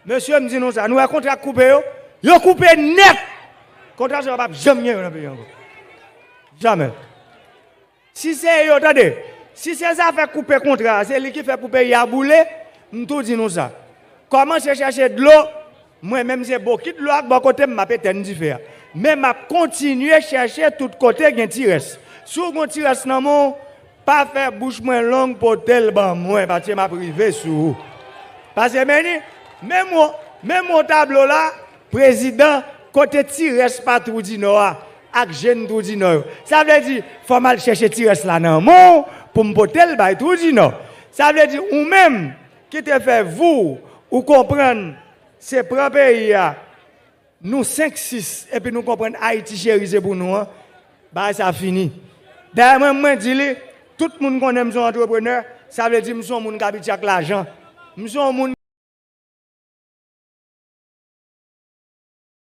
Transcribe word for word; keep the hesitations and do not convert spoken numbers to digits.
Mesye, m di nou sa, nou wè kontra k koupe yo? Yo koupe nèt! Kontra sa yo p ap janm gen yo nan peyi ankò. Jamè. Si se yo, tande, si se zafè koupe kontra a, se li ki fè pou peyi a boule, m tou di nou sa. Kòmanse chèche dlo, mwen menm se bokit dlo ak bò kote m, m ap etèn dife a. Men m ap kontinye chèche tout kote gen ti rès. Si w gon ti rès nan men w, pa fè bouch mwen long, pote l ban mwen, paske m ap rive sou ou. Paske men ni, menm wo, menm wo tablo la, prezidan, kote ti rès pa Twou di Nò a, ak jèn Twou di Nò yo. Sa vle di, fò m al chèche ti rès la nan men w pou m pote l bay Twou di Nò. Sa vle di, ou menm ki te fè vou, ou konprann, se pran peyi a, nou senk, sis, epi nou konprann Ayiti cheri se pou nou an, bagay sa fini. Dayè mwen, mwen di li, tout moun konnen m se yon antreprenè, sa vle di m se yon moun k abitye ak lajan. M se yon moun